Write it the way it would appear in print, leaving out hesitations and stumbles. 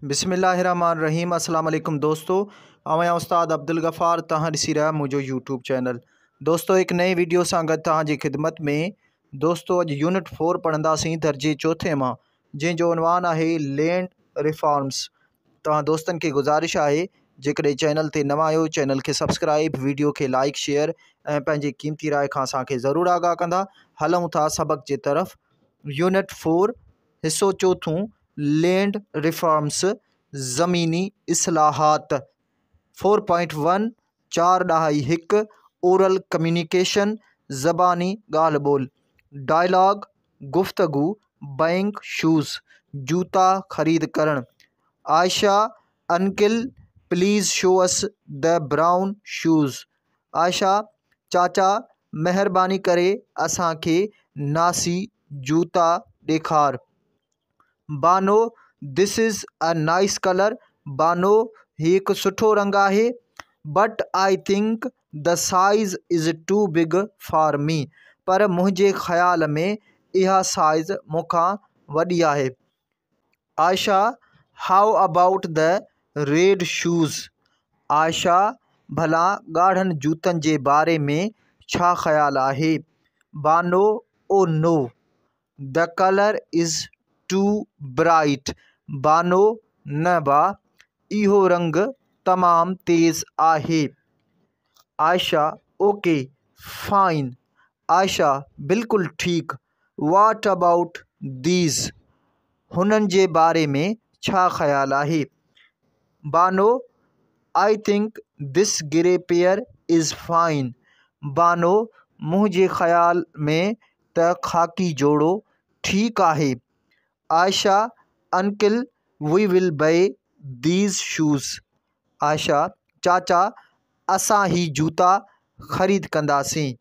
بسم الله الرحمٰن الرحيم السلام عليڪم دوستو آئون آهيان استاد عبدالغفار توهان ڏسي رهيا منهنجو يوٽيوب چينل دوستو هڪ نئين ويڊيو سان گڏ توهان جي خدمت ۾ دوستو اڄ يونٽ فور پڙهنداسين درجي چوٿين مان جنهن جو عنوان آهي لينڊ ريفارمس توهان دوستن کي گذارش آهي جيڪڏهن چينل تي نوان آهيو چينل کي سبسڪرائب ويڊيو کي لائڪ شيئر ۽ پنهنجي قيمتي راء کان اسان کي ضرور آگاهه ڪندا هلون ٿا سبق جي طرف يونٽ فور حصو چوٿون لينڊ ريفارمس زميني اصلاحات فور پوائنٽ ون چار ڏهائي هڪ اورل ڪميونيڪيشن زباني ڳالهه ٻولهه ڊائلاگ گفتگو بائنگ شوز جوتا خريد ڪرڻ Ayesha uncle please show us the brown shoes Ayesha چاچا مهرباني ڪري اسان کي ناسي جوتا ڏيکار. Bano this is a nice colour Bano هي هڪ سٺو رنگ آهي but I think the size is too big for me پر منهنجي خيال ۾ اها سائيز مون کان وڏي آهي. Ayesha how about the red shoes Ayesha ڀلا ڳاڙهن جوتن جي باري ۾ ڇا خيال آهي؟ Bano oh no the colour is too bright Bano نه با اهو رنگ تمام تيز آهي. عائشه اوڪي فائن عائشه بلڪل ٺيڪ واٽ ابائوٽ these هنن جي باري ۾ ڇا خيال آهي؟ Bano I think this grey pair is fine Bano منهنجي خيال ۾ ته خاڪي جوڙو ٺيڪ آهي. Ayesha uncle we will buy these shoes Ayesha چاچا اسان هي جوتا خريد ڪنداسين.